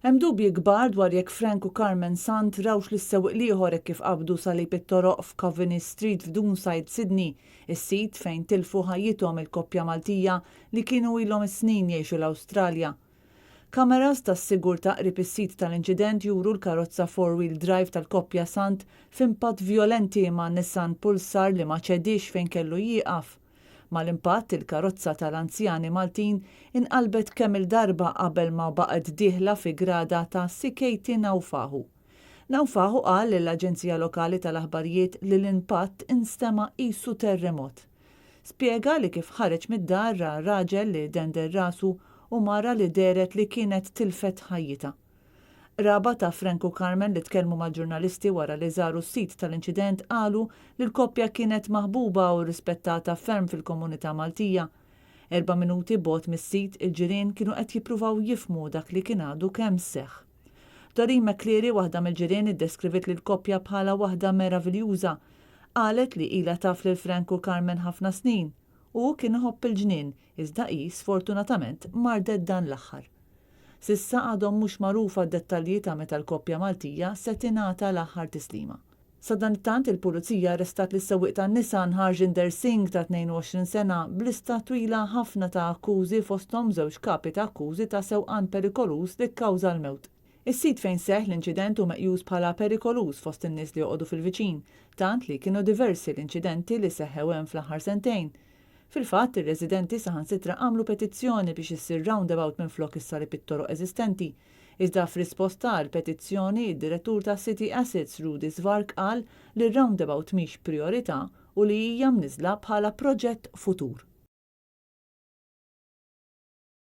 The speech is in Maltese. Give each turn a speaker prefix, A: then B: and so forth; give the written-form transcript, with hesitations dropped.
A: Hemm dubji kbar dwar jekk Frank u Carmen Sant rawx lis-sewwieq l-ieħor hekk kif qabdu salib it-toroq f'Coveney Street f'Doonside, Sydney, is-sit fejn tilfu ħajjithom il-koppja Maltija li kienu ilhom is-snin jgħixu l-Awstralja. Kameras tas-sigurtà qrib is-sit tal-inċident juru l-karozza four-wheel drive tal-koppja Sant f'impatt vjolenti ma' Nissan Pulsar li ma ċediex fejn kellu jieqaf. Mal-impatt, il-karozza tal-anzjani Maltin inqalbet kemm-il darba qabel ma baqgħet dieħla fi grada ta' Sikeiti Naufahu. Naufahu qal lill-aġenzija lokali tal-aħbarijiet li l-impatt instema' qisu terremot. Spjega li kif ħareġ mid-dar ra raġel li dendel rasu u mara li dehret li kienet tilfet ħajjitha. Qraba ta' Frank u Carmen li tkellmu mal-ġurnalisti wara li żaru s-sit tal-inċident qalu li l-koppja kienet maħbuba u rispettata ferm fil-komunità Maltija. Erba' minuti bogħod mis-sit, il-ġirien kienu qed jippruvaw jifhmu dak li kien għadu kemm seħħ. Doreen McCleary, waħda mill-ġirien, iddeskriviet lill-koppja bħala waħda meraviljuża. Qalet li ilha taf lil Frank u Carmen ħafna snin. Hu kien iħobb il-ġnien, iżda hi, sfortunatament, mardet dan l-aħħar. S'issa għadhom mhux magħrufa d-dettalji ta' meta l-koppja Maltija se tingħata l-aħħar tislima. Sadanittant, il-Pulizija arrestat lis-sewwieq tan-Nissan Harjinder Singh ta' 22 sena b'lista twila ħafna ta' akkużi fosthom żewġ kapi ta' akkużi ta' sewqan perikoluż li kkawża l-mewt. Is-sit fejn seħħ l-inċident hu meqjus bħala perikoluż fost in-nies li joqogħdu fil-viċin, tant li kienu diversi l-inċidenti li seħħew hemm fl-aħħar sentejn. Fil-fatt, ir-residenti saħansitra għamlu petizzjoni biex issir roundabout minflok is-salib it-toroq eżistenti. Iżda f'risposta għall-petizzjoni, id-Direttur ta' City Assets Rudy Svarc qal li r-roundabout mhix prijorità u li hija mniżżla bħala proġett futur.